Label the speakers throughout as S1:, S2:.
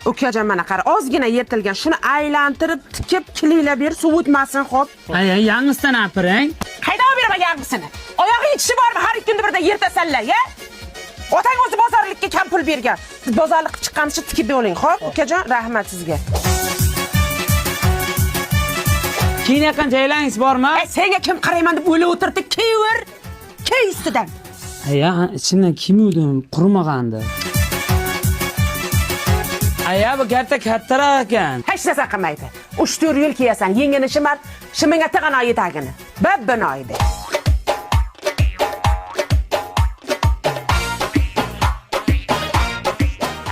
S1: Ukajon, mana qara, ozgina yirtilgan. Shuni aylantirib, tikib, kiliylab ber, suv o'tmasin, xo'p.
S2: Aya, yangisidan apiring.
S1: Qaydan olib beraman yangisini? Oyog'ing tishi bormi? Har ikki kunda birdan yirtasanlar, ya? Otang o'zi bozorlikka kam pul bergan. Siz bozorlik qilib chiqqancha tikib bering, xo'p? Ukajon, rahmat sizga.
S2: Keyin yaqin jaylangiz bormi?
S1: Ay, senga kim qarayman deb o'ylab o'tirdi, kiyaver. Kiy ustidan.
S2: Aya, ichimdan kiymuvdim, qurumagandi. Aya, bu katta kattaroq ekan.
S1: Hech narsa qilmaydi. 3-4 yil kiyasan, yengini shimar, shimingga tig'in oyi tagini. Bab binoydi.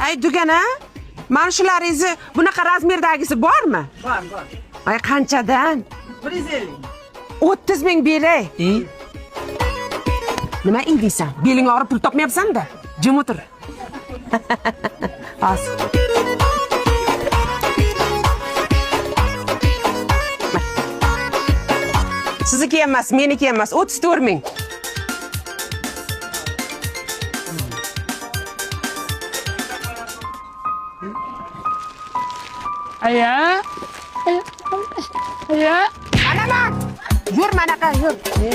S1: Ay, dugana, mana shularingizni bunaqa razmerdagisi bormi?
S3: Bor, bor.
S1: Ay, qanchadan?
S3: 150.
S1: 30 ming beray.
S2: E?
S1: Nima indiysan? Beling og'rib pul topmayapsan-da. Jim o'tir. Hozir. Sizniki emas, meniki emas. 34 ming.
S2: Aya. Aya.
S1: Anaman! Yur manaqa, yur.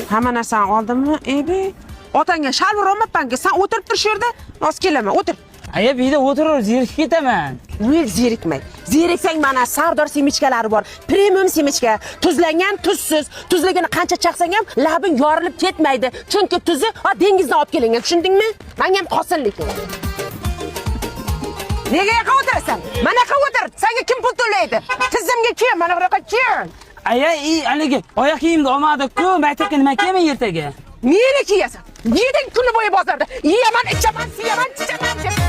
S1: Hamma narsani oldimmi? Ey, otangga shalvor olmabmanki, sen o'tirib tur shu yerda. Hozir kelaman, o'tir.
S2: Aya, bu yerda o'tirib zerikib ketaman.
S1: Yo'q, zerikmang. Zeriksang mana Sardor semichkalari bor. Premium semichka, tuzlangan, tuzsiz. Tuzligini qancha chaqsang ham labing yorilib ketmaydi. Chunki tuzi dengizdan olib kelingan, tushundingmi? Menga ham qolsin lekin. Nega yoqqa o'tirasan? Manaqa o'tir. Senga kim pul to'laydi? Tizimga kim? Mana bunaqa kim?
S2: Aya, haligi oyoq kiyimni olmadik-ku, maktabga nima kiyaman ertaga?
S1: Meni kiyasan. Yeding kuni bo'yi bozorda. Yeyaman, ichaman, siyaman, chichaman deb.